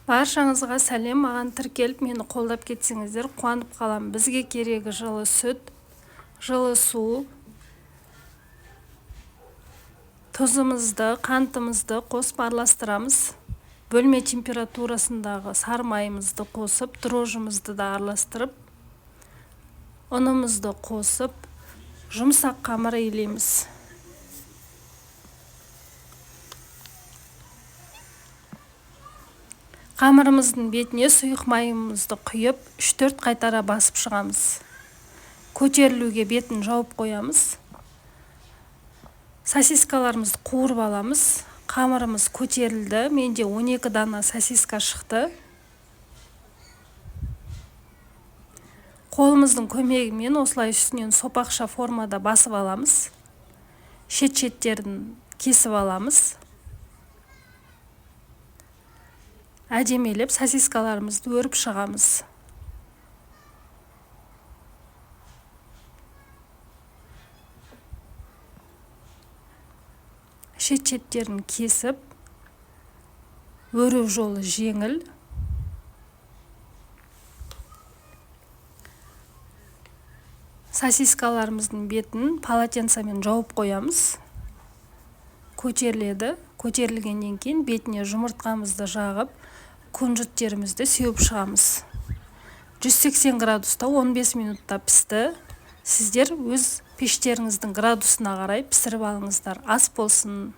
Баршаңызға сәлем. Маған тіркеліп, мені қолдап кетсеңіздер, қуанып қаламын. Бізге керегі жылы сүт, жылы су, тұзымызды, қантымызды қосып араластырамыз. Бөлме температурасындағы сары майымызды қосып, дрожжымызды да араластырып, ұнымызды қосып, жұмсақ қамыр илейміз. Қамырымыздың бетіне сұйық майымызды құйып, 3-4 қайтара басып шығамыз. Көтерілуге бетін жауып қоямыз. Сосискаларымызды қуырып аламыз. Қамырымыз көтерілді. Менде 12 дана сосиска шықты. Қолымыздың көмегімен осылай үстінен сопақша формада басып аламыз. Шет-шеттерін кесіп аламыз. Әдемелеп сосискаларымызды өріп шығамыз. Шет-шеттерін кесіп, өру жолы жеңіл. Сосискаларымыздың бетін полотенцемен жауып қоямыз. Көтеріледі. Көтерілгеннен кейін бетіне жұмыртқамызды жағып, күнжіттерімізді сеуіп шығамыз. 180 градуста 15 минутта пісті. Сіздер өз пештеріңіздің градусына қарай пісіріп алыңыздар. Ас болсын.